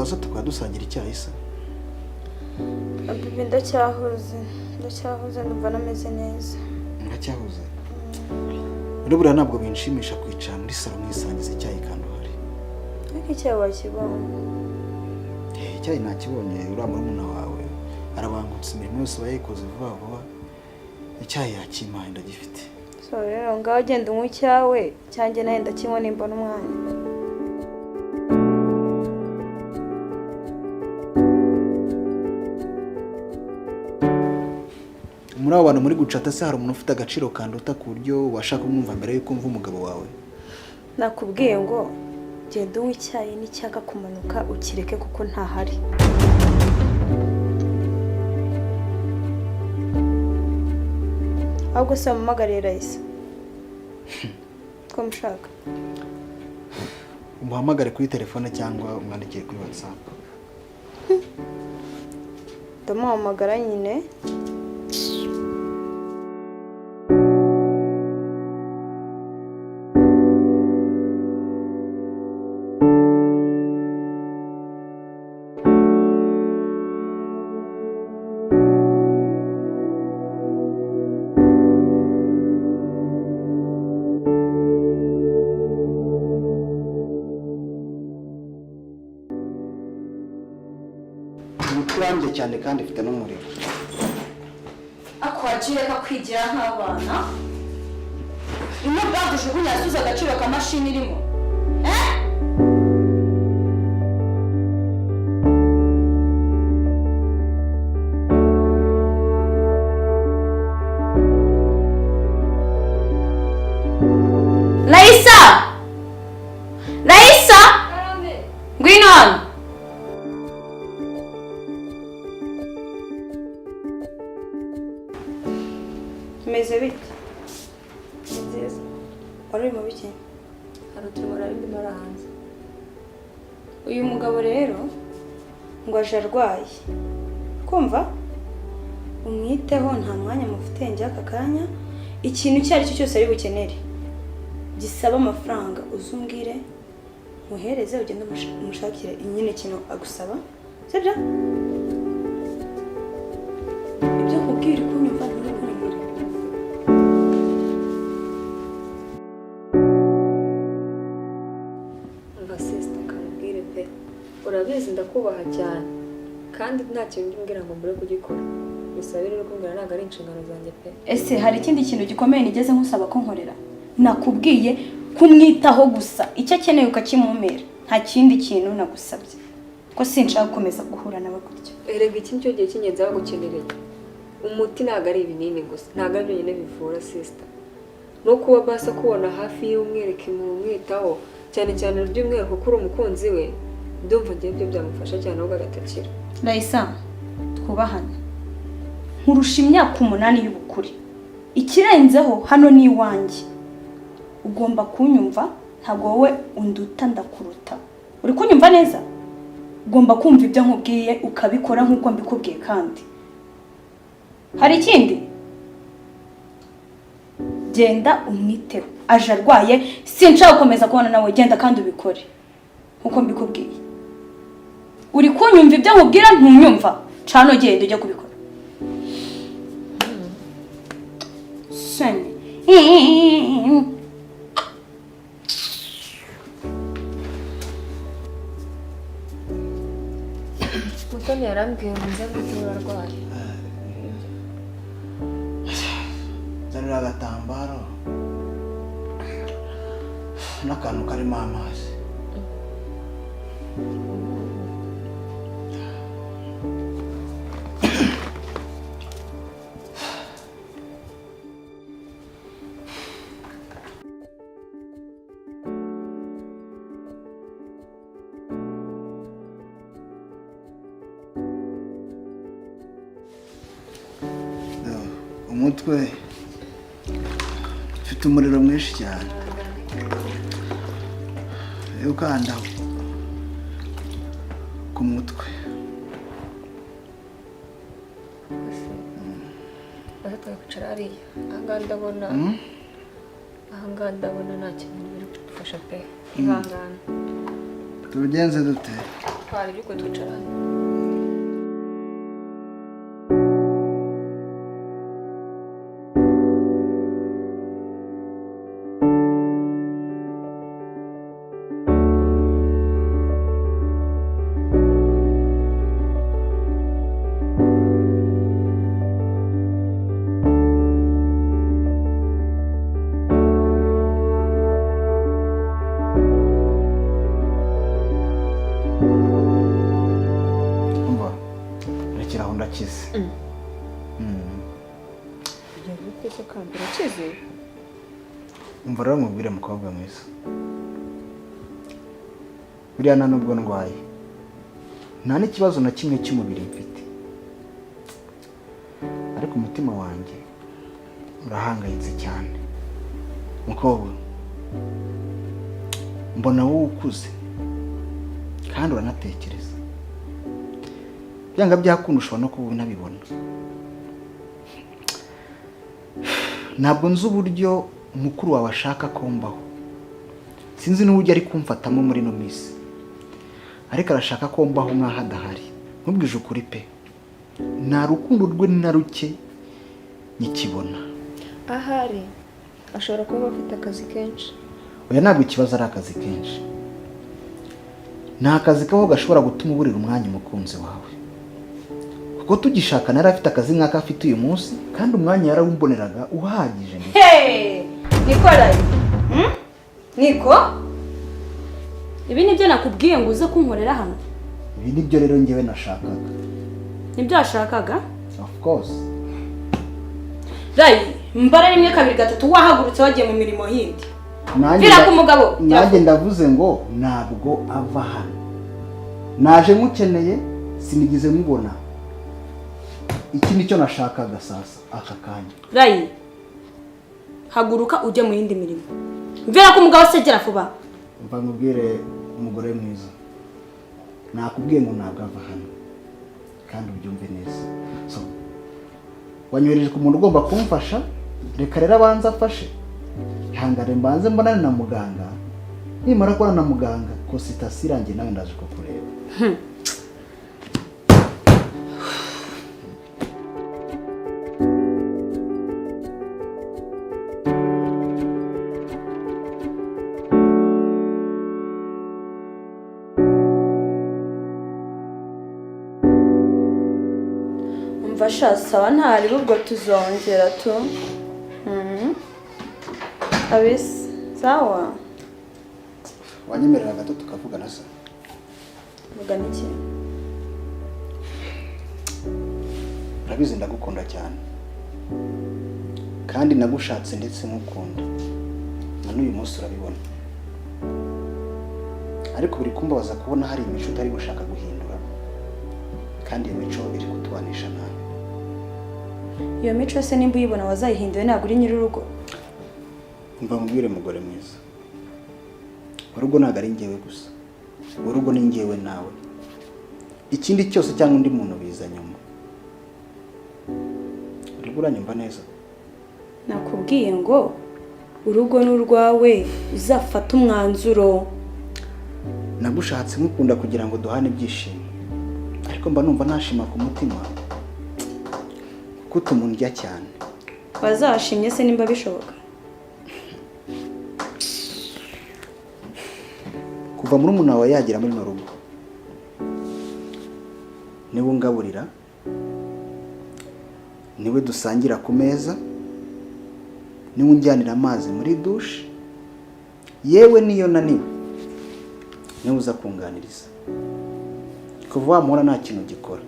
Waza tukaba dusangira icyayi se? Baby, ndacyahuze, ndacyahuze, ndumva nameze neza. Ndacyahuze rero. Buriya ntabwo binshimisha kwicara muri salo mwisangiza icyayi kandi uhari. Ariko icyayi wakibonye? Icyayi nakibonye. Uriya murumuna wawe arabangutse, imirimo yose aba yayikoze vuba vuba, icyayi yakimpaye, ndagifite. So rero ngaho genda unywe icyawe, icyanjye nawe ndakinywa nimbona umwanya. Muri abo bantu muri gucata se, hari umuntu ufite agaciro kanduta ku buryo ubasha kumwumva mbere y'uko umva umugabo wawe? Nakubwiye ngo genda unywe icyayi, n'icyaka kumanuka ukireke kuko ntahari. Ahubwo se wampamagariye Raisa ko mushaka? Umuhamagare kuri telefone cyangwa umwandikire kuri WhatsApp. Ndamuhamagara nyine. Umutwe urambye cyane kandi ufite n'umuriro. Ako wagiye reka kwigira nk'abana. Ino bag ujugunya yasuze agaciro ka mashini irimo, eh? Raisa! Raisa! Ngwino hano. Bimeze bite? Ni byiza. Wari uri mu biki? Hari uturimo nari ndimo hanze. Uyu mugabo rero ngo aje arwaye, kumva umwiteho, nta mwanya mufite njye aka kanya. Ikintu icyo ari cyo cyose ari bukenere gisaba amafaranga, uzumbwire muhereze, ugende umushakire nyine ikintu agusaba, sibyo? Ibyo nkubwira uri kunyumva, nturi kunyumva? Umva sister, kamubwire pe, urabizi ndakubaha cyane kandi nta kintu ujya umbwira ngo mbure kugikora. Bisaba rero kumbwira, ntabwo ari inshingano zanjye pe. Ese hari ikindi kintu gikomeye nigeze nkusaba ko nkorera? Nakubwiye kumwitaho gusa, icyo akeneye ukakimumpera, nta kindi kintu nagusabye, ko sinshaka gukomeza guhura nawe gutyo. Erega iki nicyo gihe cy'ingenzi aba agukenereye. Umuti ntabwo ari ibinini gusa, ntabwo ari byonyine bivura, sister. No kuba basa kubona hafi y'umwereka impuhwe, umwitaho cyane cyane by'umwihariko kuko uri umukunzi we, ndumva ngewe ibyo byamufasha cyane ahubwo agatakira. Raisa, twubahane. Nkurusha imyaka 8 y'ubukure. Ikirenzeho, hano ni iwanjye, ugomba kunyumva. Ntabwo wowe unduta, ndakuruta. Uri kunyumva neza? Ugomba kumva ibyo nkubwiye, ukabikora nk'uko mbikubwiye. Kandi hari ikindi, genda umwiteho, aje arwaye, sinshaka gukomeza kubona nawe. Genda kandi ubikore nk'uko mbikubwiye. Uri kunyumva ibyo nkubwira, ntunyumva? Cano, genda ujye kubikora. Soni. Mutoni yarambwiye ngo nze gutura arwaye. Zanira agatambaro n'akantu karimo amazi. Umutwe ufite umuriro mwinshi cyane, iyo ukanda ku mutwe. Ese twakwicara hariya? Ahangaha ndabona, ahangaha ndabona nta kintu biri kudufasha pe, ihangane. Tubigenze dute? Twari ariko twicaranye. Umva, rekera aho, ndakize. Kugira ngo se kandi urakize? Umva rero mubwire, mukobwa mwiza, buriya nta nubwo ndwaye, nta n'ikibazo na kimwe cy'umubiri mfite, ariko umutima wanjye urahangayitse cyane. Mukobwa, mbona wowe ukuze kandi uranatekereza, byanga byakunda ushobora no kuba unabibona. Ntabwo nzi uburyo mukuru wawe ashaka ko mbaho, sinzi n'uburyo ari kumfatamo muri ino minsi, ariko arashaka ko mbaho nk'aho adahari. Nkubwije ukuri pe, nta rukundo rwe na ruke nkikibona. Ahari ashobora kuba afite akazi kenshi. Oya, ntabwo ikibazo ari akazi kenshi. Ni akazi kaho gashobora gutuma uburira umwanya umukunzi wawe, kuko tugishakana yari afite akazi nk'ako afite uyu munsi, kandi umwanya yarawumboneraga uhagije ndetse. Hey! Nikolai! Niko? Ibi nibyo nakubwiye ngo uze kunkorera hano? Ibi nibyo rero njyewe nashakaga. Nibyo washakaga? Of course. Rayi, mbara rimwe, kabiri, gatatu, wahagurutse wagiye mu mirimo yindi. Nanjye Vira ku mugabo. Nanjye ndavuze ngo ntabwo ava hano. Naje nkukeneye, sinigeze mubona. Iki nicyo nashakaga sasa aka kanya. Rayi, haguruka ujye mu yindi mirimo. Mvira ku mugabo se, gera vuba. Mva nkubwire, umugore mwiza, nakubwiye ngo ntabwo ava hano, kandi ubyumve neza. So wanyohereje ku muntu ugomba kumfasha, reka rero abanze afashe. Ihangane mbanze mbonane na muganga. Nimara kubona na muganga, consultation irangiye, nawe ndaje kukureba. Umva sha, sawa, ntari ubwo tuzongera tu. Abisi, sawa. Wanyemerera gato tukavugana se? Vuga n'iki? Urabizi ndagukunda cyane, kandi nagushatse ndetse nkukunda, na n'uyu munsi urabibona, ariko biri kumbabaza kubona hari imico utari gushaka guhindura, kandi iyo mico iri kutubanisha nabi. Iyo mico se nimba uyibona wazayihinduye? Ntabwo uri nyir'urugo. Umva mubwire, mugore mwiza, urugo ntabwo ari njyewe gusa, urugo ni njyewe nawe. Ikindi cyose cyangwa undi muntu biza nyuma. Urimo uranyumva neza? Nakubwiye ngo urugo ni urwawe, uzafata umwanzuro. Nagushatse nkukunda kugira ngo duhane ibyishimo, ariko mba numva nashima ku mutima kuko utuma undya cyane. Wazashimye se nimba bishoboka? Kuva muri wawe yagera muri runo rugo, niwe ungaburira, niwe dusangira ku meza, niwe unjyanira amazi muri douche, yewe niyo naniwe niwe uza kunganiriza. Kuva wamubona nta kintu gikora,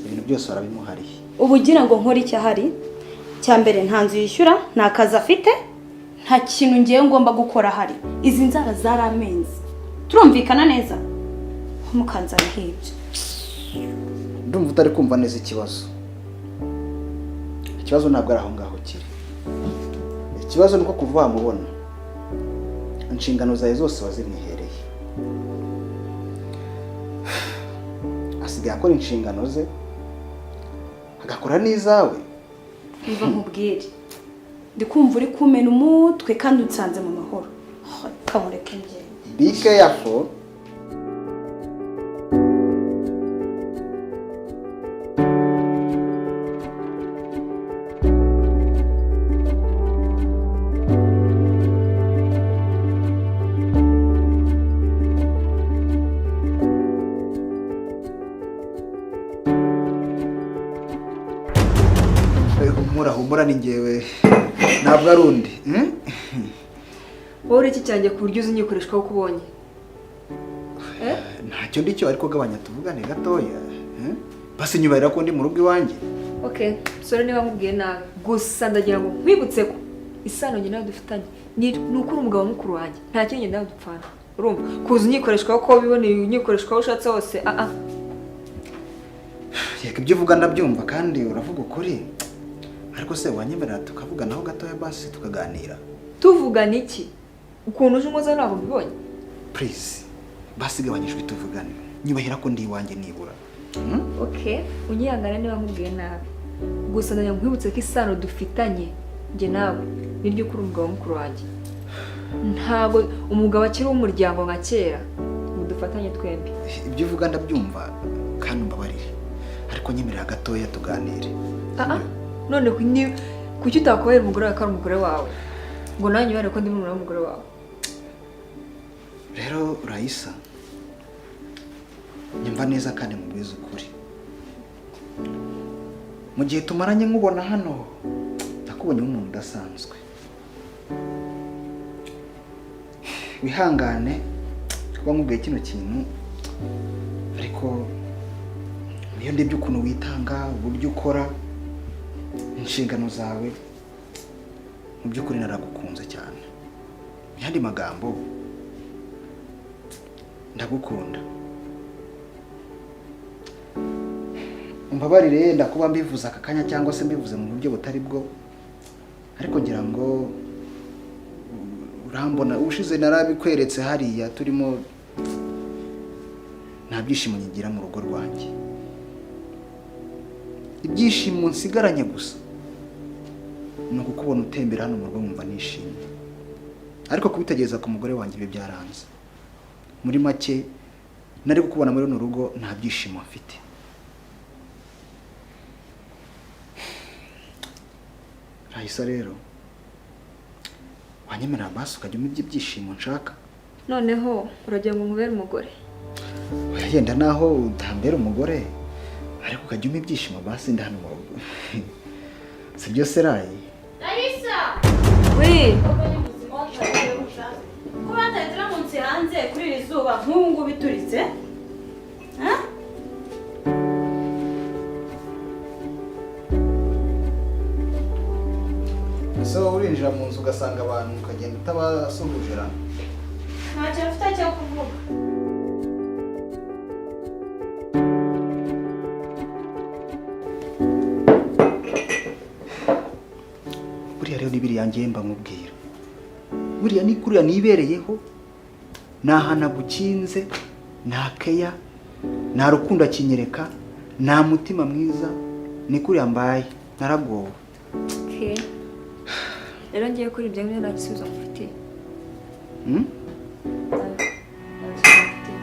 ibintu byose warabimuhariye. Ubu ugira ngo nkore icyo ahari? Cya mbere, nta nzu yishyura, nta kazi afite, nta kintu ngiye ngomba gukora ahari. Izi nzara zaramenze, turumvikana neza? Mukanzanaho ibyo. Ndumva utari kumva neza ikibazo. Ikibazo ntabwo ari aho ngaho kiri. Ikibazo ni uko kuva wamubona, inshingano zawe zose wazimwihereye. Asigaye akora inshingano ze, agakora n'izawe. Mva nkubwire, ndi kumva uri kumena umutwe kandi unsanze mu mahoro. Kamureke ngende. Be careful. Humura, humura, ni ngewe, ntabwo ari undi, eh? Wowe uri iki cyanjye ku buryo uzi unyikoreshwa uko ubonye? Eh? Ntacyo ndi cyo, ariko gabanya tuvugane gatoya, eh? Basi nyubahira ko ndi mu rugo iwanjye. Okay, sorry niba nkubwiye nabi. Gusa ndagira ngo nkwibutse ko isano njye nawe dufitanye ni uko uri umugabo mukuru wanjye. Nta kindi njye nawe dupfana. Urumva? Kuza unyikoreshwa uko wiboneye, unyikoreshwa aho ushatse hose. Ah ah. Yego, ibyo uvuga ndabyumva kandi uravuga ukuri, ariko se wanyemerera tukavuganaho gatoya, basi tukaganira? Tuvugana iki? Ukuntu uje unkoza ntabwo mbibonye. Please, basi gabanya ijwi tuvugane. Nyubahira ko ndi iwanjye nibura. Hmm? Okay, unyihangane niba nkubwiye nabi. Gusa ndagira ngo nkwibutse ko isano dufitanye njye nawe ni ryo kuri umugabo mukuru wanjye. Ntabwo umugabo akiri uw'umuryango nka kera ngo dufatanye twembi. Ibyo uvuga ndabyumva kandi umbabarire, ariko nyemerera gatoya tuganire. Ah ah, none kuki utakubahira umugore wawe ko ari umugore wawe? Ngo nawe nyubahire ko ndi murumuna w'umugore wawe. Rero Rayisa, nyumva neza kandi mubwize ukuri. Mu gihe tumaranye nkubona hano, nakubonye nk'umuntu udasanzwe. Wihangane kuba nkubwiye kino kintu, ariko iyo ndebye ukuntu witanga, uburyo ukora inshingano zawe, mu by'ukuri naragukunze cyane. Mu yandi magambo, ndagukunda. Umbabarire yenda kuba mbivuze aka kanya cyangwa se mbivuze mu buryo butari bwo, ariko ngira ngo urambona. Ubushize narabikweretse hariya turimo, nta byishimo nkigira mu rugo rwanjye. Ibyishimo nsigaranye gusa ni ukukubona utembera hano mu rugo nkumva nishimye, ariko kubitegereza ku mugore wanjye ibi byaranze. Muri make, nari kukubona muri runo rugo nta byishimo mfite. Rahisa, rero wanyemerera basi ukajya umpa ibyishimo nshaka? Noneho uragira ngo nkubere umugore? Oya, yenda naho utambera umugore, ariko ukajya umpa ibyishimo basi ndi hano mu rugo, sibyo se Rayi? Raisa! Oui. Ko batahita uramutse hanze kuri iri zuba nk'ubu ngubu ituritse? Ha? Ese wowe urinjira mu nzu ugasanga abantu ukagenda utabasuhujira? Ntacyo mfite cyo kuvuga. Buriya rero ni biriya ngiye mba nkubwira, buriya ni kuriya nibereyeho, nta hantu agukinze, nta keya, nta rukundo akinyereka, nta mutima mwiza, ni kuriya mbaye naragowe. Okay. Rero ngiye kuri ibyo ngibyo nta gisubizo mufitiye. Hmm? Nta gisubizo mufitiye.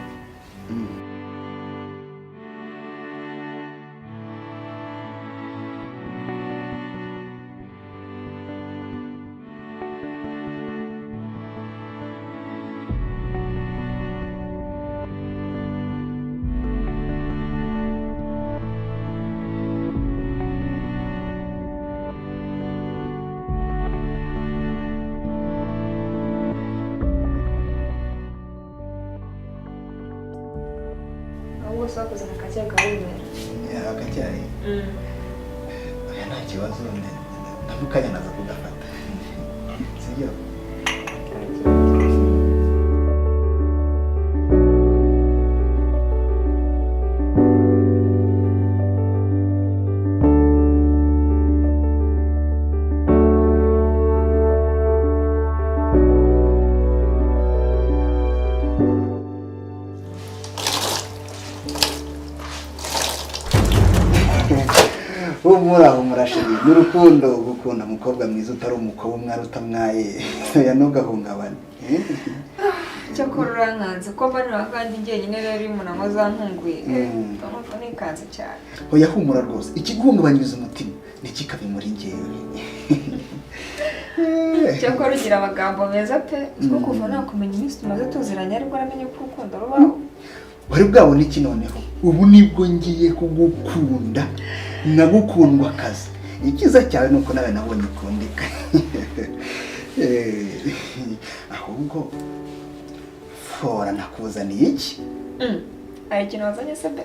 Ahubwo se wakoze aka kacyayi kawinywera. Akacyayi? Oya, nta kibazo, na mukanya naza kugafata, sibyo? Humura, humura chérie, n'urukundo gukunda umukobwa mwiza utari umukobwa umwari utamwaye. Oya, ntugahungabane. Cyakora urankanze ko mba nura kandi njyenyine, rero iyo umuntu anywa zantunguye ndumva nikanze cyane. Oya, humura rwose, ikiguhungabanyiriza umutima ntikikabe muri njyewe. Cyakora ugira amagambo meza pe, two kuva nakumenya iminsi tumaze tuziranye ariko namenye ko urukundo rubaho. Wari bwabona iki? Noneho ubu nibwo ngiye kugukunda nkagukundwa akazi. Icyiza cyawe ni uko nawe nabonye ukundika. Ahubwo fora nakuzaniye iki? Hari ikintu wazanye se be?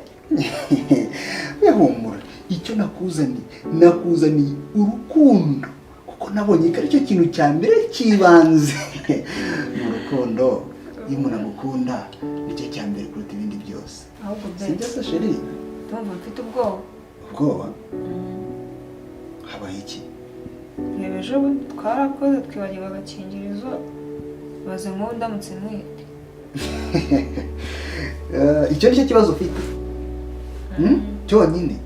Wihumura, icyo nakuzaniye, nakuzaniye urukundo, kuko nabonye ko aricyo kintu cya mbere cy'ibanze. Ni urukundo, iyo umuntu agukunda nicyo cya mbere kuruta ibindi byose. Ahubwo be, Sibyo se chérie? Ndumva mfite ubwoba. Ubwoba? Habaye iki? Reba, ejo bundi twarakoze twibagirwa agakingirizo, baze nk'ubu ndamutse ntwite. Icyo nicyo kibazo ufite? Cyonyine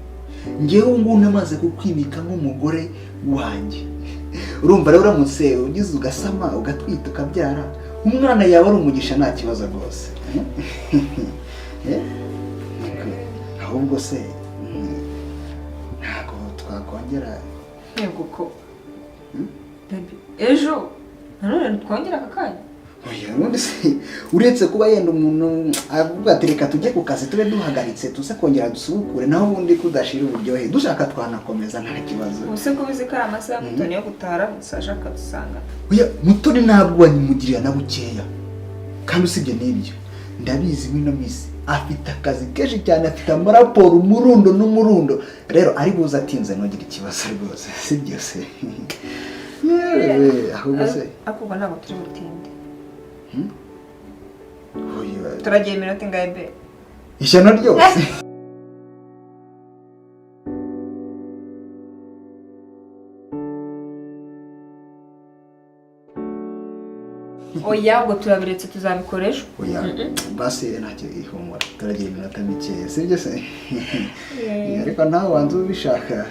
ngewe ubu ngubu namaze kukwimika nk'umugore wanjye. Urumva rero, uramutse ugize ugasama, ugatwita, ukabyara, umwana yawe ari umugisha, nta kibazo rwose. Eh? Niko. Ahubwo se ntabwo twakongera? Yego ko baby, ejo nanone twongera aka kanya? Oya, ubundi se uretse kuba yenda umuntu avuga ati reka tujye ku kazi, tube duhagaritse, tuze kongera dusubukure, naho ubundi kudashira uburyohe, dushaka twanakomeza nta kibazo. Ubu se ko uzi ko ari amasaha Mutoni yo gutaha, aramutse aje akadusanga? Oya, Mutoni ntabwo wanyimugirira na bukeya. Kandi usibye n'ibyo, ndabizi muri ino minsi afite akazi kenshi cyane, afite amaraporo umurundo n'umurundo. Rero ari buze atinze, ntugire ikibazo rwose. Si byo se? Yewe, ahubwo se Ariko ubwo ntabwo turi butinde. Oya, Turagiye iminota ingahe be? Ishyano ryose. Oya, ubwo turabiretse, tuzabikora ejo. Oya, basi ntacyo, ihumura, turagira iminota mikeya, sibyo se? Ariko nawe wanze ubishaka.